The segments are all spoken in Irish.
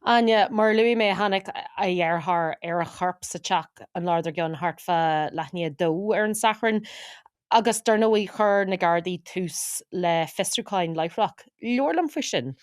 Áine, Mar a luaigh mé, tháinig a dheartháir ar a chorp sa teach an lá dár gcionn thart fá leath i ndiaidh a dó ar an Satharn agus dar ndóigh chuir na Gardaí tús le fiosrúcháin láithreach. Labhair liom faoi sin.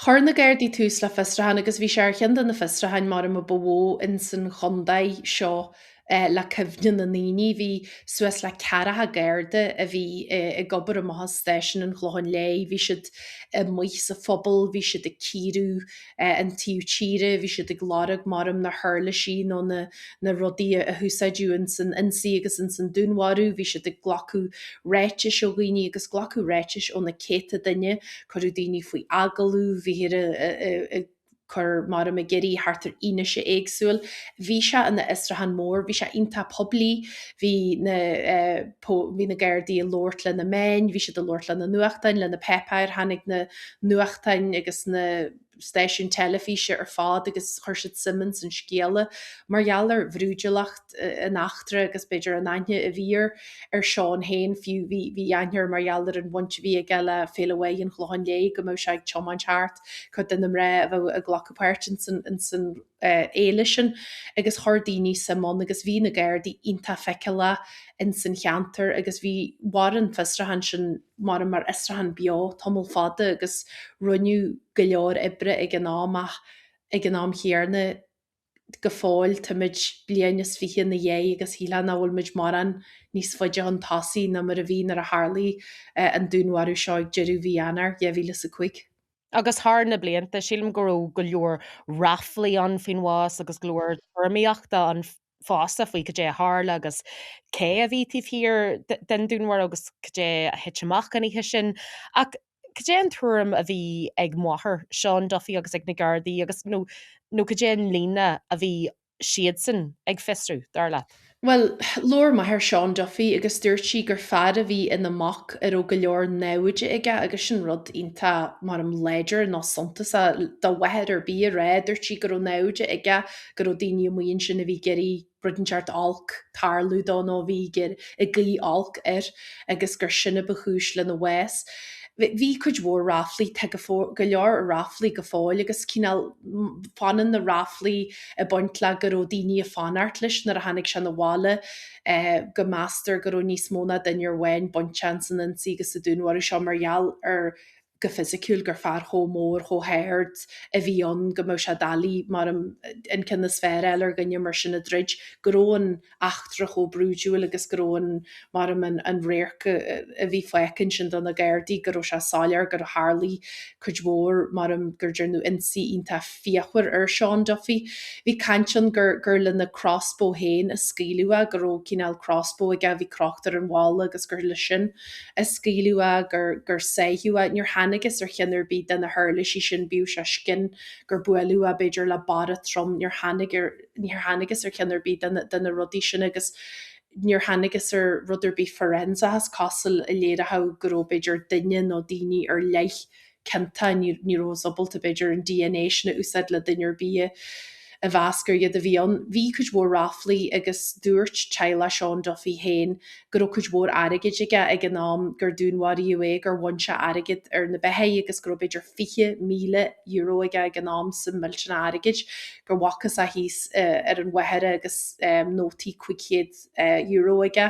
Chuir na Gardaí tús le fiosrúchán agus bhí sé ar cheann de na fiosrúcháin maram a ba mhó ins an chontae seo le cuimhne na ndaoine. Bhí suas le ceathracha Garda a bhí ag obair amach as stáisiún an Chlocháin Léith, bhí siad amuigh sa phobal, bhí siad ag cíoradh an taobh tíre, bhí siad ag lorg maram na huirlisí nó na na rudaí a húsáideadh ins an ionsaí agus ins an dúnmharú, bhí siad ag glacadh ráitis ó dhaoine agus glacadh ráitis ó na céadta duine, cuireadh daoine faoi agallamh, bhíothar ag cur maram ag iarraidh thart ar fhianaise éagsúil. Bhí sé ina fhiosrúchán mór, bhí sé iontach poiblí, bhí na bhí na Gardaí ag labhairt le na meáin, bhí siad ag labhairt le na nuachtáin, le na páipéir, tháinig na nuachtáin agus na stáisiúin teilifíse ar fad agus chuir siad suim ins an scéala mar gheall ar bhrúidiúlacht an eachtra agus b'fhéidir an aithne a bhí ar ar Seán féin fiú bhí bhí aithne air mar gheall ar an bhaint a bhí aige le Féile Mhaighe an Chlocháin Léith go mbeadh sé ag tiomáint thart cuid de na mná a bheadh ag glacadh páirt ins an ins an fhéile sin agus chuir daoine suim ann agus bhí na Gardaí iontach feiceálach ins an cheantar agus bhí mhair an fiosrúchán sin mar mar fhiosrúchán beo tamall fada agus rinneadh go leor oibre ag an am ach ag an am chéanna go fóill táimid bliain is 20 ina dhiaidh agus shílfeá nach bhfuil muid mórán níos faide chun tosaigh ná mar a bhí nuair a tharlaigh an dúnmharú seo ag deireadh mhí Eanáir 2005. Agus thar na blianta, sílim go raibh go leor ráflaí ann faoin bhás agus go leor tuairimíochta ann fosta faoi cad é a tharla agus cé a bhí taobh thiar den dúnmharú agus cad é a thit amach an oíche sin. Ach cad é an tuairim a bhí ag máthair Seán Duffy agus ag na Gardaí agus nó nó cad é an líne a bhí siadsan ag fiosrú, dar leat? Bhuel, labhair máthair Seán Duffy agus dúirt sí gur fear a bhí ina mac a raibh go leor naimhde aige agus sin rud iontach maram láidir nó suntasach do mháthair ar bith a rá. Dúirt sí go raibh naimhde aige, go raibh daoine amuigh ansin a bhí ag iarraidh rud inteacht olc tarlú dó nó a bhí ag guí olc air agus gur sin a ba chúis lena bhás. Bhí cuid mhór ráflaí, tá go leor ráflaí go fóill agus cineál fanann na ráflaí ag baint le go raibh daoine ag fanacht leis nuair a tháinig sé 'na bhaile, go meastar go raibh níos mó ná duine amháin bainteach ins an ionsaí agus sa dúnmharú seo mar gheall ar go fisiciúil gur fear chomh mór, chomh hard a bhí ann go mbeadh sé doiligh mar an ceann is fearr a fháil ar dhuine mar sin a dtroid, go raibh an eachtra chomh brúidiúil agus go raibh an, maram an, an radharc a bhí fágtha ansin do na Gardaí, go raibh sé soiléir gur tharlaigh cuid mhór, maram gur déanadh ionsaí iontach fíochmhar ar Seán Duffy. Bhí caint ann gur, gur lena crossbow féin a scaoileadh é, go raibh cineál crossbow aige a bhí crochta ar an bhalla agus gur leis sin a scaoileadh é, gur, gur sáitheadh é. Níor thángthas ar cheann ar bith de na huirlisí sin, bíodh sé scian gur buaileadh é b'fhéidir le barra trom, níor tháinig ar, níor thángthas ar cheann ar bith de na rudaí sin agus níor thángthas ar rud ar bith forensic is cosúil a léireodh go raibh b'fhéidir duine nó daoine ar leith ciontach, ní rabhthas ábalta b'fhéidir an DNA sin a úsáid le duine ar bith a mheas gur iad a bhí ann. Bhí cuid mhór ráflaí agus dúirt teaghlach Seán Duffy féin go raibh cuid mhór airgid aige ag an am gur dúnmharaíodh é, gur bhain sé airgead ar na beithígh agus go raibh b'fhéidir €20,000 aige ag an am, suim millteanach airgid. gur bhfacthas é thíos ar an mhachaire agus nótaí €500 aige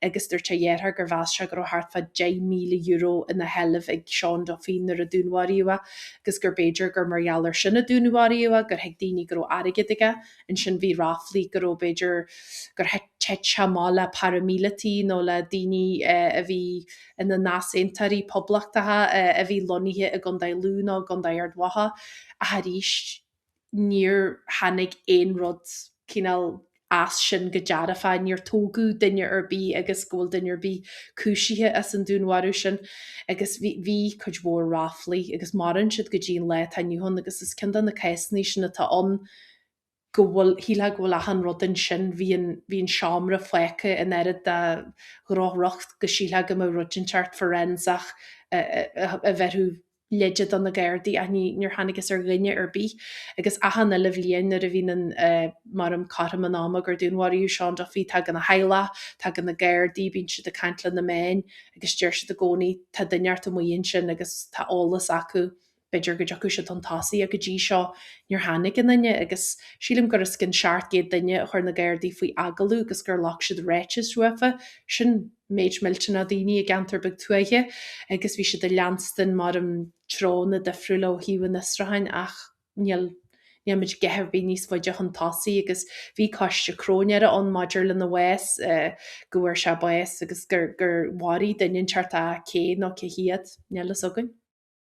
agus dúirt a dheartháir gur mheas sé go raibh thart fá €10,000 ina sheilbh ag Seán Duffy nuair a dúnmharaíodh é agus gur b'fhéidir gur mar gheall air sin a dúnmharaíodh é, gur thuig daoine go raibh airgead aige. Ansin bhí ráflaí go raibh b'fhéidir gur thit sé amach le paraimíleataigh nó le daoine a bhí ina n-easaontóirí poblachtacha a bhí lonnaithe i gContae Lú nó i gContae Ard Mhacha ach arís níor tháinig aon rud cineál as sin go dearfach, níor tógadh duine ar bith agus go bhfuil duine ar bith cúisithe as an dúnmharú sin agus bhí, bhí cuid mhór ráflaí agus maireann siad go dtí an lá atá inniu ann agus is ceann de na cásanna sin atá ann go bhfuil, shílfeá go bhfuil achan rud ansin, bhí an, bhí an seomra fágtha in oiread de dhrochriocht go sílfeá go mbeadh rud inteacht forensic a, a, a bheirfeadh leide do na Gardaí ach ní, níor thángthas ar dhuine ar bith agus achan uile bhliain nuair a bhíonn an, maram cothrom an ama gur dúnmharaíodh Seán Duffy, tagann a theaghlach, tagann na Gardaí, bíonn siad ag caint le na meáin agus deir siad i gcónaí tá duine inteacht amuigh ansin agus tá eolas acu. B'fhéidir go dtiocfadh siad chun tosaigh ach go dtí seo níor tháinig aon duine agus sílim gur os cionn 700 duine a chuir na Gardaí faoi agallamh agus gur ghlac siad ráiteas uafa. Sin méid millteanach daoine i gceantar beag tuaithe agus bhí siad ag leanstan maram treonna difriúla ó thaobh an fhiosrúcháin ach níl níl muid a dhath ar bith níos faide chun tosaigh agus bhí coiste cróinéara ann maidir lena bhás, go bhfuair sé bás agus gur gur mharaigh duine inteacht é, cé nó cé hiad, níl fhios againn.